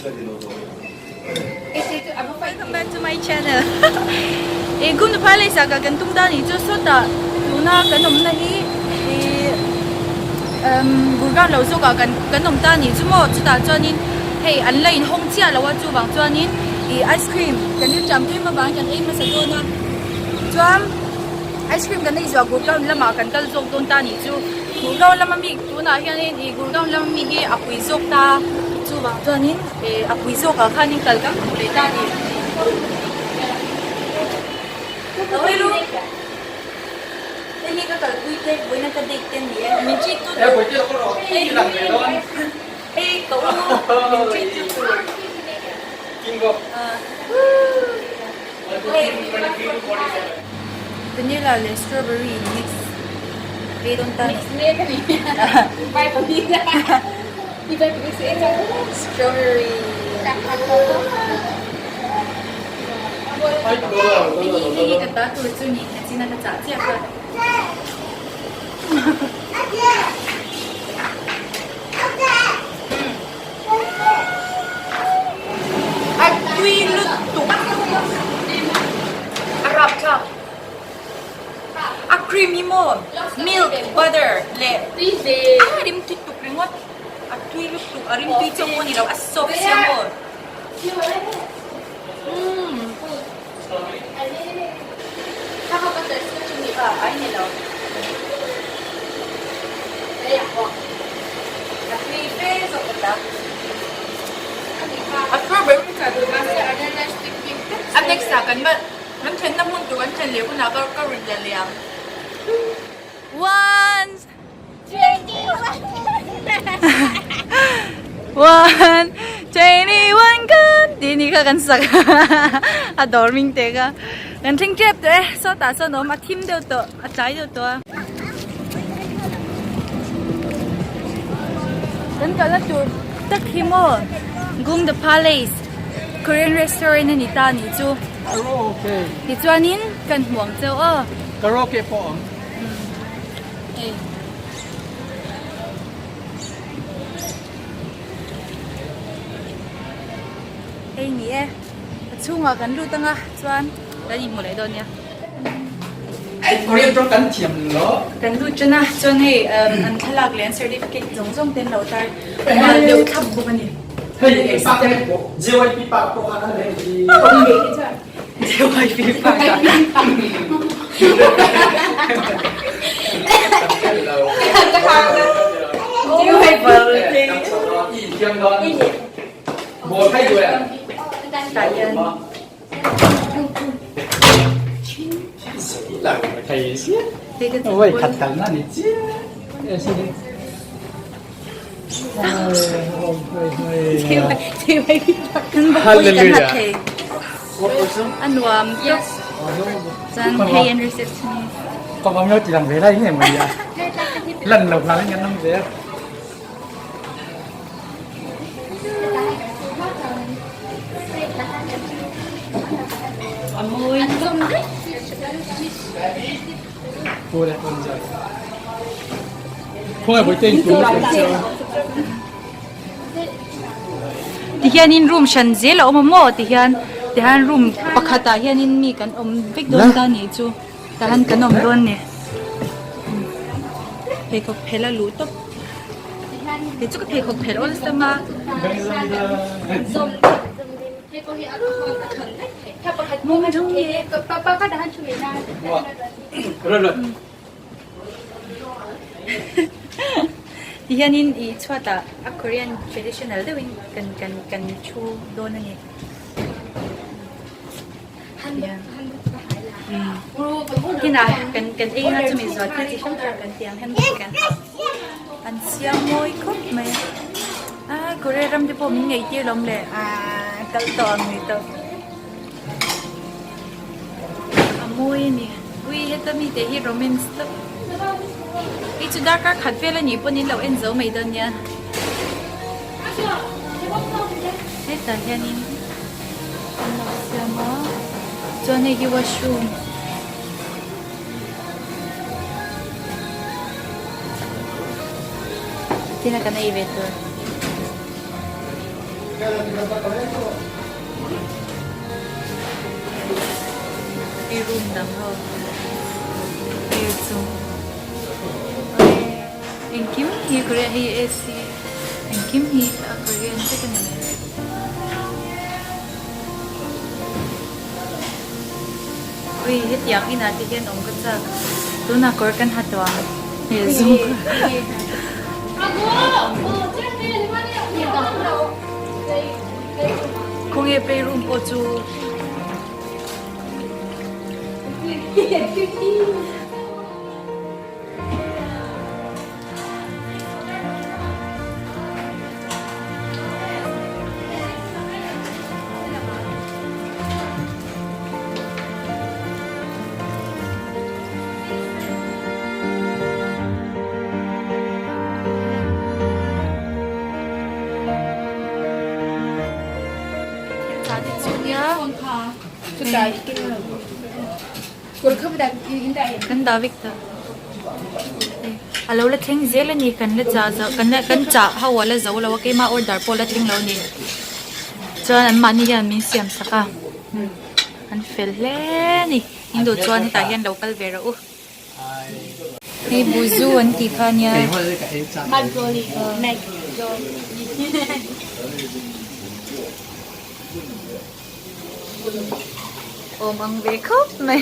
Welcome back to my channel. E gum phai lei sa ka kan tum ta ni chu sawtah tuna kan awmna hi ih umm Gurgaon lo zawkah kan kan awm ta ni chu maw chutah chuanin hei an la inhawng chiah lo a chuvang chuanin ih ice cream kan rilṭam tlem avangin kan ei hmasa dawn a chuan ice cream kan ei zuah Gurgaon lamah kan kal zawk dawn ta ni chu Gurgaon lama mi tunah hianin ih Gurgaon lama mi hi a pui zawk ta chuvang chuanin ih a pui zawkah khanin kal kan hmu leh ta a ni. Hei hi ka kalpui te vawiin ka date te a ni e min treat tu tur hei hei ka u min treat tu tur Vanilla leh strawberry in mix ei dawn ta Strawberry Hei hi hei hi ka ta tur chu ni nachin a ka chah chiah kha. A tui lutuk a rapthlak a cream hi maw milk butter leh a rim tui tuk ringawt a tui lutuk a rim tui chauh pawh a ni lo a soft sia maw umm ai ni lo a tui fe zawk ka ta a strawberry a next ah kan va kan thlenna hmun tur kan thlen leh hunah ka ka rawn la leh ang one One 21 kan tih ni kha kan sak a dawr hming te kha kan thleng tep tawh e sawtah sawn a awm a thim deuh tawh a tlai deuh tawh a kan kalna tur tak hi maw Gung the Palace Korean restaurant a ni ta a nih chu tichuanin kan hmu ang cheu aw Karaoke pawh ang. Hei. Hei ni e. A chhungah kan lut anga chuan kan inhmu leh dawn nia. Ei Korean tawng kan thiam lo. Kan lut tan a chuan hei an thlalak leh an certificate zawng zawng te an lo tar nghal deuh thlap bawk a ni. Hei eng pa te pawh JYP pa pawh kha kan leh hi. JYP pa kha. Hallelujah. A nuam tuk. Cun hei an receptionist. Có bao nhiêu chỉ làm về đây nhỉ mày à? Lần đầu là anh năm về. A mawi. Cô đây con giờ. Không ai với tên chú. Tihianin room hran zel a awm a maw tihian tihian room pakhatah hianin mi kan awm vek dawn ta nih chu tahan kan awm dawn ni pheikhawk phelh a luh tawp kei chu ka pheikhawk phelh awlsam a. Ti hianin ih chhuatah a Korean traditional deuhin kan kan kan thu dawn a ni. Kinah kan kan ei na chumi zual thil chi hrang hrang kan ti ang hian kan an siam mawi khawp mai a a Korea ram te pawh min ngaih tir lawm le aaa kal tawh ang ni tawh. A mawi a ni. Ui heta mite hi romance tak. Hei chu darkar khat vel a nih pawn in lo en zo mai dawn nia. Hetah hianin an lo siam a chuan hei hi washroom. Tin a kan ei ve tur. Hei room dang ho hei chung engkim hi Korean hei AC engkim hi a Korean vek a ni mai. Ui hetiang inah te hian awm ka chak tunah kawr kan ha tawh ang he zoom khawnge playroom pawh chu. Kan dah vek ta a lo la thleng zel a ni kan la chah zo kan la kan chah ho a la zo lo a keima order pawh a la thleng lo a ni chuan an mahni hian min siam sak a an fel hle a ni in duh chuan hetah hian lo kal ve rawh u hei buzu an tih kha ania. Awm ang ve khawp mai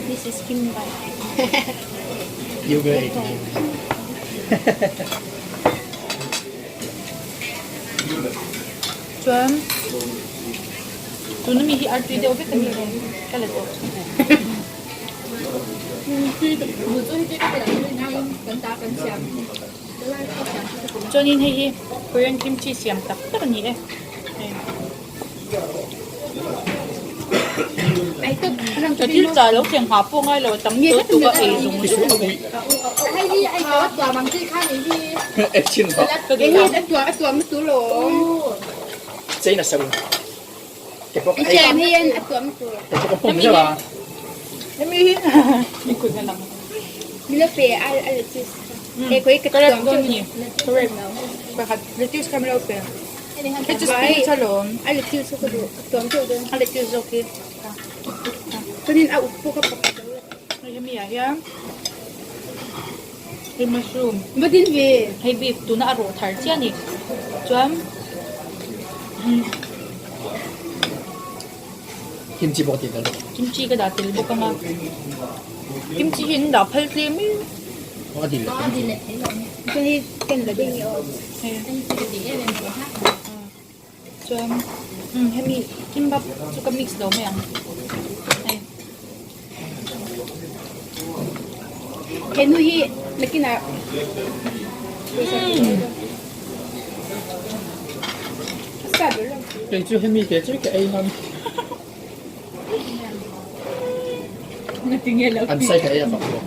This is kimbap. Chuan tuna mi hi artui deuh vek a ni em ka la tawh. Chuanin hei hi Korean kimchi siam tak tak a ni e. Ka thil chah lo thleng hah pawh ngai lo a tam tawh tuk a ei zung zung mai. Hei mushroom hei beef tuna a rawh thar chiah a ni chuan Kimchi pawh ka ti tel bawk. Kimchi ka dah tel bawk ang a. Kimchi hi an dah phal tlem mai. A dil leh kimchi. Chuan hemi kimbap chu ka mix lo mai ang. Hei. Henu hi nakinah Kei chu hemi te chu ka ei ngam. An sai ka ei a fak lo.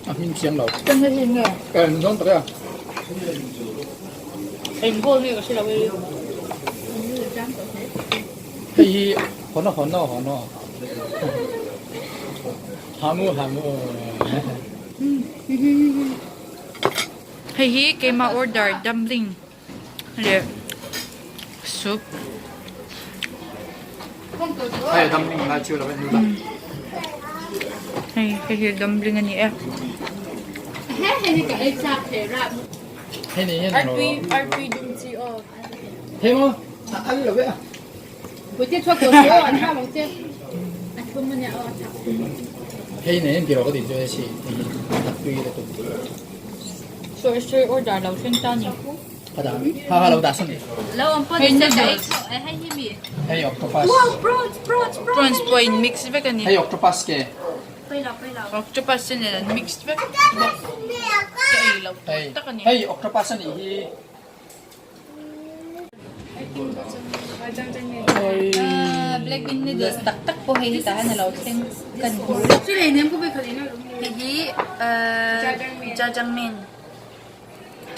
A hming chiang lo. Ka en dawn tak e. Eng goal nge ka hre lo e. Hei hi hono hono hono. Hamu hamu. Hei hi keimah order dumpling leh soup. Hei dumpling lai chu lo en la. Hei hei hi dumpling a ni e. Hei ni hian Artui artui dum chi aw. Hei maw a al lo e a. Hei nei hian tiraw ka tih chu hei si hei hi a tui le tuk. Sawi sawi order lo thleng ta ni. Ka dah ha ha lo dah sawn ni. Hei noodles. Hei octopus. Prawns pawh in mix vek a ni. Hei octopus ke. Octopus te nen an mix vek bawk. Ka ei lo tak tak a ni. Hei octopus a nih hi. Black bean noodles tak tak pawh hei hi tah hian a lo thleng kan hmu hei hi jajangmyeon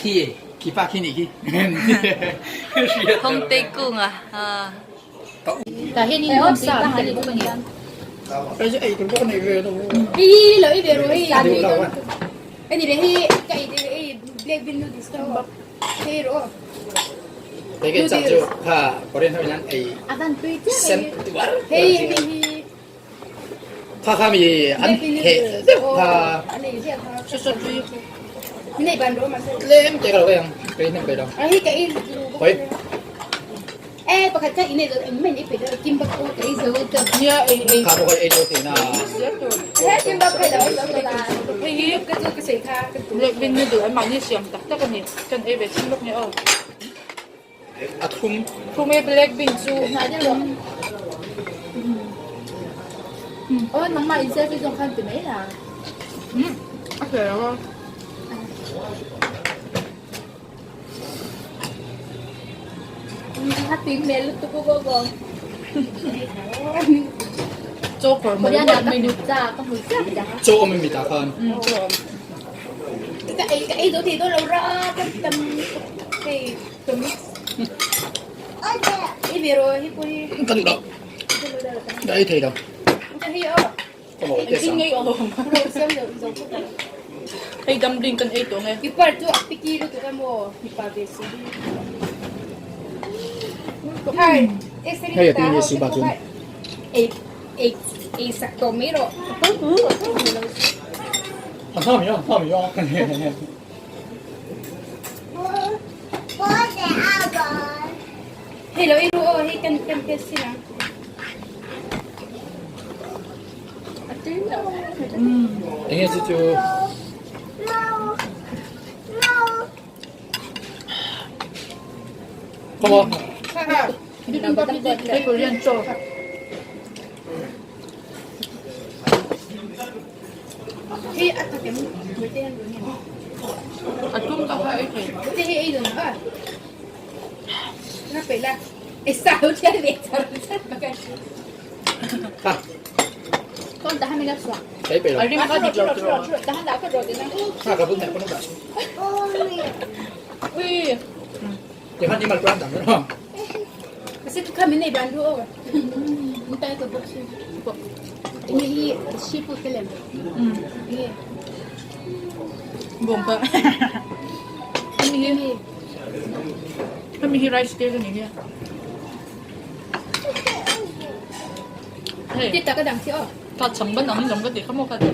Khi khi pa khi nih khi Hongtae kung a tah hian in nuam sa an tel bawk a ni. Ani le hi ka ei de ei black bean noodles ka ho. Hei ro. Hei cái chak chu kha Korean ho hian ei Avan tui chiah sen tuar Hei hei hi. Kha kha mi an he deuh kha. An ei ziah kha. Su su tui. Min ei ban ro ma se. Tlem te ka lo ei ang. Kei hnem pe lo. A hi ka ei ru. Hoi. E pakhat kha in ei zo min ei pe lo kimbap pawh ka ei zo ta. Nia ei ei. Kha pawh ei zo thei na. He kimbap kha lo ei zo la. Hei hi ka chu ka sei kha ka tu. Black bean noodle an mahni siam tak tak a ni. Kan ei ve chin lawk nge aw. A thum. Thum e black bean chu. Aw nangmah in selfie zawng khan ti mai la. A fel lo a. A tui hmel lutuk aw aw aw. Chaw kawr mai Korean ah ka hmu cha ka hmu chiah chiah. Chaw awm em mi ta khan. Chaw awm. Ka ei ka ei zo thei dawn lo ra ka tam hei ka mix. Ei ve rawh hi pawh hi. Ka duh lo. Ka ei thei lo. Ka hei aw. Engtin nge i awm? Hei dumpling kan ei tawh nge. Keeper chu a picky lutuk a maw mipa ve si hi. Hai Hei a tui nge si ba chun. Ei ei ei sak tawh mai rawh. A hma mi a hma mi a. Hei lo ei ru aw hei kan kan test sin ang. Enge chu chu Come on. Hei Korean chaw. Hei a takem mute han ru A tum ka kha ei thei. Te hei ei dun ba. Na pe la. E sa hu tia ve char char ma ka. Ha. Con ta han la swa. Ei pe lo. A rim kha dik lo tur. Ta han da ka ro de na. Ha ka bun na con da. Ui. Ti han ni mal plan dang no. Kasi tu kami nei ban ru o. Ni ta ka box. Ni hi seafood te lem. Ni. Bawng pa. Hemi hi hemi hi rice cake a ni nge. Hei. Ti ta ka dang chi o. Ta chang ban ang lawm ka ti kha maw ka ti.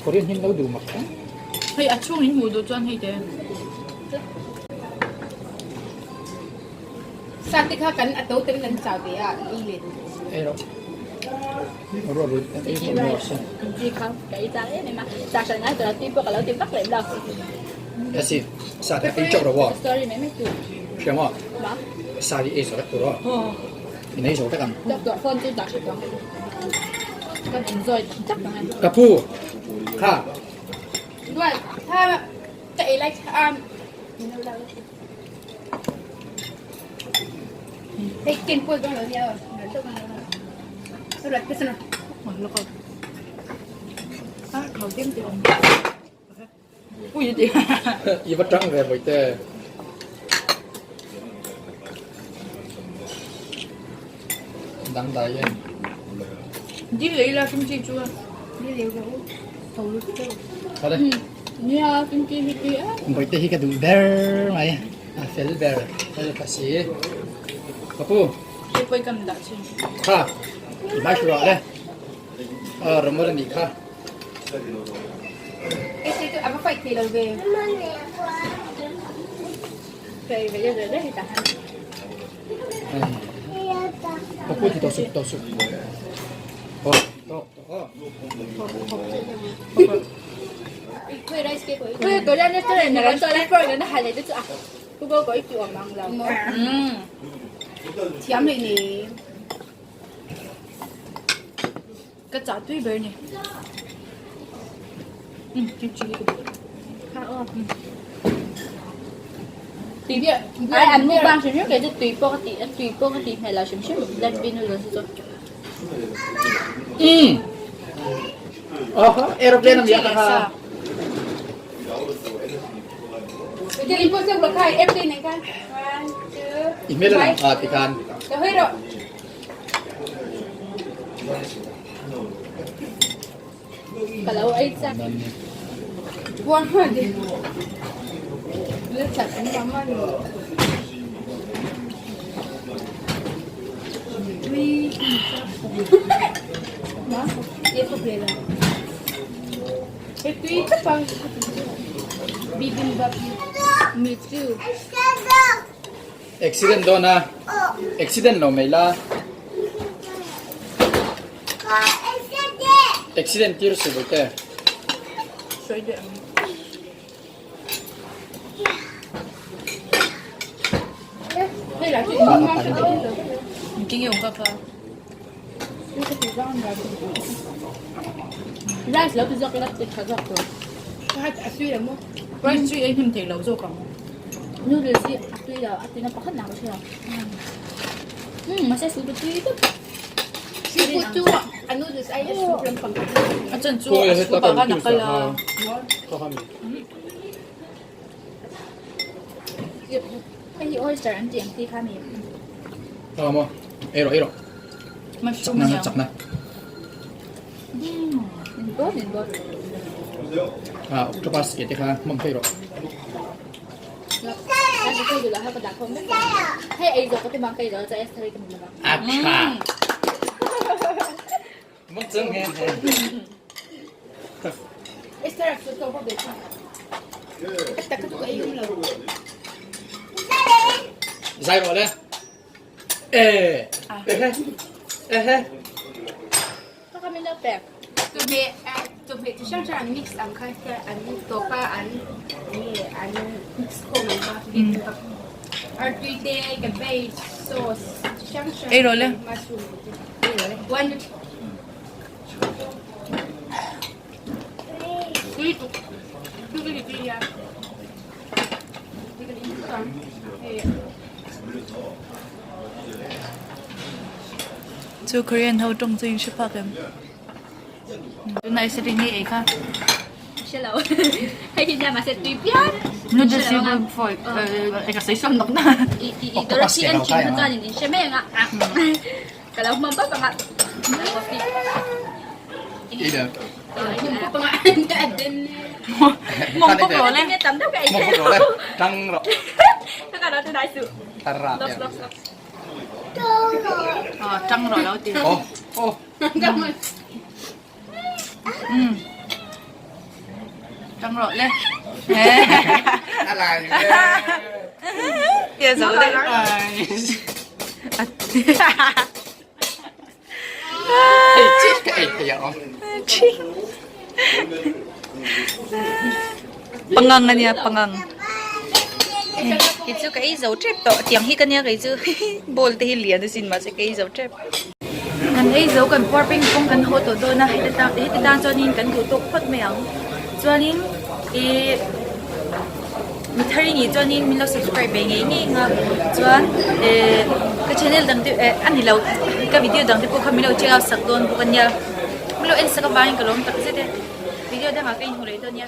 Korean hin lo duh mak ta. Hei a chhung in hmuh duh chuan hei te. Sa te kha kan a to ten kan chau ve a ei le duh. Ei rawh. Rawh rawh ei rawh rawh se. Chi kha ka ei chang em em a. Sa hran ngai tura tui pawh ka lo ti vak lem lo. Esi sa te ei chauh rawh aw. Story mai mai tu. Hria maw? Ma. Sa hi ei zawh vek tur aw. In ei zawh vek ang. Dak tuah phone chu dah hrep ang. Kan enjoy tak tak ang e. Ka pu kha. Duan tha ka ei lai kha a. Hei ken pawh dawn lo nia aw. Ui I va tang ve vawi te. Dang dai em. Di lei la kimchi chu a. Di lei ro. Tho lu chu. Kha le. Nia kimchi hi tui a. Vawi te hi ka duh ber mai. A fel ber. Hei ka si. Ka pu. Hei pawh i kan dah chin. Kha. I mai hruah le. A ramar a nih kha. Ka pu ti tawh suh tawh suh. Aw tawk tawh aw. Ka chah tui ber ni. Um kimchi hi ka duh. Kha aw. Tui bia ai an mukbang hrim hrim kei chu tui pawh ka ti tui pawh ka ti hmel lo hrim hrim black bean noodles hi chu. Um. Aha aeroplane a mi a ka ha. I hmel a lang a ti khan. Ka lo ei chak. Puan hman di. Le chat an bang man. Tui Ma, e ko bela. E tui pang. Bibimbap. Me too. Accident dawn a, accident lo mai la. Accident tir su bawlte. Rice lo ti zawk ila ti tha zawk tur. Rice chu ei hnem thei lo zawk ang. Noodles hi a tui lo, a tuina pakhat nak a hria. Umm mahse soup a tui vek. Seafood chu a noodles ai a soup lampang a tui. A chan chu a soup ah khan a kal a. Hei hi oyster an tih ang tih kha a ni. Tha maw? Ei rawh ei rawh. Mushroom a Chakna chakna. Min bawr min bawr. Ah octopus ke te kha hmang phei rawh. Hei ei zawk ka ti bang ka ei zawk chuan Esther-i ka hmu lo vang. Acha. Mong chang he he. Esther a chu ka be chu. Tak ka tu ka ei lo. Zai rawh le. Eh. Eh. Eh. Ka ka min lo pek. Chawhmeh chawhmeh chi hrang hrang an mix ang kha hian an tawp a an nge an mix khawm ang kha bibimbap artui te cabbage sauce chi hrang hrang Ei rawh le. Mushroom te ei rawh le one two three tui tui tui tui tui a Chu Korean ho tawng chu in hre phak em? Tuna i setting hi ei kha. Hre lo. Hei hi nia mahse tui pian. Noodles hi ka fawi ka sawi sawn nawk na. I i i Dorothy an thin kha chuan in in hre mai ang a. Ka lo hmang pap ang a. Coffee. Mong pawp rawh le. Tam deuh ka ei Mong pawp rawh le. Tang rawh. Ka ka tu dai su. Tara. Lok lok lok. Ờ trăng rồi đó chị. Oh oh. Trăng rồi le. Ala. Tia zo de. Hei chi ka ei thei a awm. Pangang ania pangang. Kei chu ka ei zo tep tawh tiang hi ka nia kei chu bowl te hi lian asin mahse ka ei zo tep. Kan ei zo kan puar peng pawng kan haw tawh dawn a heti tan heti tan chuanin kan duh tawk phawt mai ang chuanin ihh. Mi thar i nih chuanin min lo subscribe ve ngei ngei ang a chuan eh ka channel dang te eh a ni lo ka video dang te pawh kha min lo check out sak dawn bawk a nia min lo en sak avangin ka lawm tak zet e video dangah ka inhmu leh dawn nia.